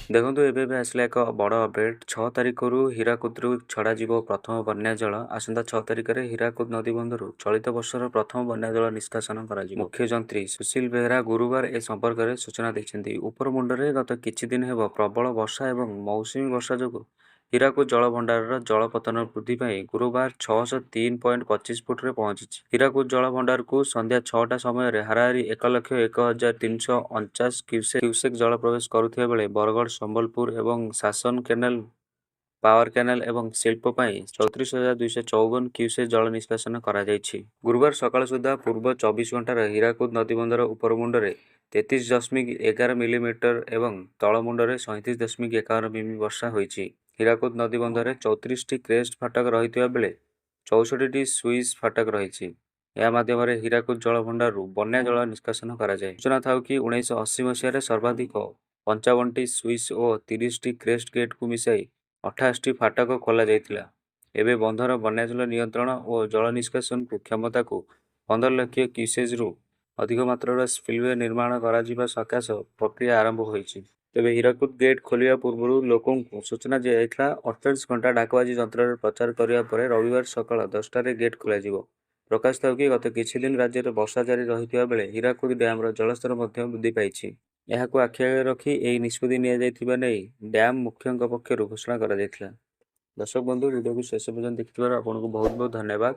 ଦେଖନ୍ତୁ, ଏବେ ଏବେ ଆସିଲା ଏକ ବଡ଼ ଅପଡେଟ୍। 6 ତାରିଖରୁ ହୀରାକୁଦରୁ ଛଡ଼ାଯିବ ପ୍ରଥମ ବନ୍ୟା ଜଳ। ଆସନ୍ତା 6 ତାରିଖରେ ହୀରାକୁଦ ନଦୀବନ୍ଧରୁ ଚଳିତ ବର୍ଷର ପ୍ରଥମ ବନ୍ୟା ଜଳ ନିଷ୍କାସନ କରାଯିବ। ମୁଖ୍ୟ ଯନ୍ତ୍ରୀ ସୁଶୀଲ ବେହେରା ଗୁରୁବାର ଏ ସମ୍ପର୍କରେ ସୂଚନା ଦେଇଛନ୍ତି। ଉପରମୁଣ୍ଡରେ ଗତ କିଛି ଦିନ ହେବ ପ୍ରବଳ ବର୍ଷା ଏବଂ ମୌସୁମୀ ବର୍ଷା ଯୋଗୁଁ ହୀରାକୁଦ ଜଳଭଣ୍ଡାରର ଜଳପତନ ବୃଦ୍ଧି ପାଇ ଗୁରୁବାର 603.25 ଫୁଟରେ ପହଞ୍ଚିଛି। ହୀରାକୁଦ ଜଳଭଣ୍ଡାରକୁ ସନ୍ଧ୍ୟା 6ଟା ସମୟରେ ହାରାହାରି 1,01,349 କ୍ୟୁସେକ୍ ଜଳ ପ୍ରବେଶ କରୁଥିବା ବେଳେ ବରଗଡ଼, ସମ୍ବଲପୁର ଏବଂ ଶାସନ କେନାଲ, ପାୱାର କେନାଲ ଏବଂ ଶିଳ୍ପ ପାଇଁ 34,254 କ୍ୟୁସେକ୍ ଜଳ ନିଷ୍କାସନ କରାଯାଇଛି। ଗୁରୁବାର ସକାଳ ସୁଦ୍ଧା ପୂର୍ବ 24 ଘଣ୍ଟାରେ ହୀରାକୁଦ ନଦୀବନ୍ଧର ଉପରମୁଣ୍ଡରେ 33.11 ମିଲିମିଟର ଏବଂ ତଳମୁଣ୍ଡରେ 37.51 ମିମି ବର୍ଷା ହୋଇଛି। ହୀରାକୁଦ ନଦୀବନ୍ଧରେ 34ଟି କ୍ରେଷ୍ଟ ଫାଟକ ରହିଥିବା ବେଳେ 64ଟି ସ୍ଲୁଇସ୍ ଫାଟକ ରହିଛି। ଏହା ମାଧ୍ୟମରେ ହୀରାକୁଦ ଜଳଭଣ୍ଡାରରୁ ବନ୍ୟା ଜଳ ନିଷ୍କାସନ କରାଯାଏ। ସୂଚନା ଥାଉ କି, 1980 ମସିହାରେ ସର୍ବାଧିକ 55ଟି ସ୍ଲୁଇସ୍ ଓ 30ଟି କ୍ରେଷ୍ଟ ଗେଟ୍‌କୁ ମିଶାଇ 88ଟି ଫାଟକ ଖୋଲାଯାଇଥିଲା। ଏବେ ବନ୍ଧର ବନ୍ୟାଜଳ ନିୟନ୍ତ୍ରଣ ଓ ଜଳ ନିଷ୍କାସନ କ୍ଷମତାକୁ 15 ଲକ୍ଷ କ୍ୟୁସେକ୍‌ରୁ ଅଧିକ ମାତ୍ରାର ସ୍ପିଲ୍‌ୱେ ନିର୍ମାଣ କରାଯିବା ସକାଶେ ପ୍ରକ୍ରିୟା ଆରମ୍ଭ ହୋଇଛି। ତେବେ ହୀରାକୁଦ ଗେଟ୍ ଖୋଲିବା ପୂର୍ବରୁ ଲୋକଙ୍କୁ ସୂଚନା ଦିଆଯାଇଥିଲା। 48 ଘଣ୍ଟା ଡାକବାଜି ଯନ୍ତ୍ରରେ ପ୍ରଚାର କରିବା ପରେ ରବିବାର ସକାଳ 10ଟାରେ ଗେଟ୍ ଖୋଲାଯିବ। ପ୍ରକାଶ ଥାଉ କି, ଗତ କିଛି ଦିନ ରାଜ୍ୟରେ ବର୍ଷା ଜାରି ରହିଥିବା ବେଳେ ହୀରାକୁଦ ଡ୍ୟାମର ଜଳସ୍ତର ମଧ୍ୟ ବୃଦ୍ଧି ପାଇଛି। ଏହାକୁ ଆଖିଆଗରେ ରଖି ଏହି ନିଷ୍ପତ୍ତି ନିଆଯାଇଥିବା ନେଇ ଡ୍ୟାମ ମୁଖ୍ୟଙ୍କ ପକ୍ଷରୁ ଘୋଷଣା କରାଯାଇଥିଲା। ଦର୍ଶକ ବନ୍ଧୁ, ଭିଡ଼ିଓକୁ ଶେଷ ପର୍ଯ୍ୟନ୍ତ ଦେଖିଥିବାରୁ ଆପଣଙ୍କୁ ବହୁତ ବହୁତ ଧନ୍ୟବାଦ।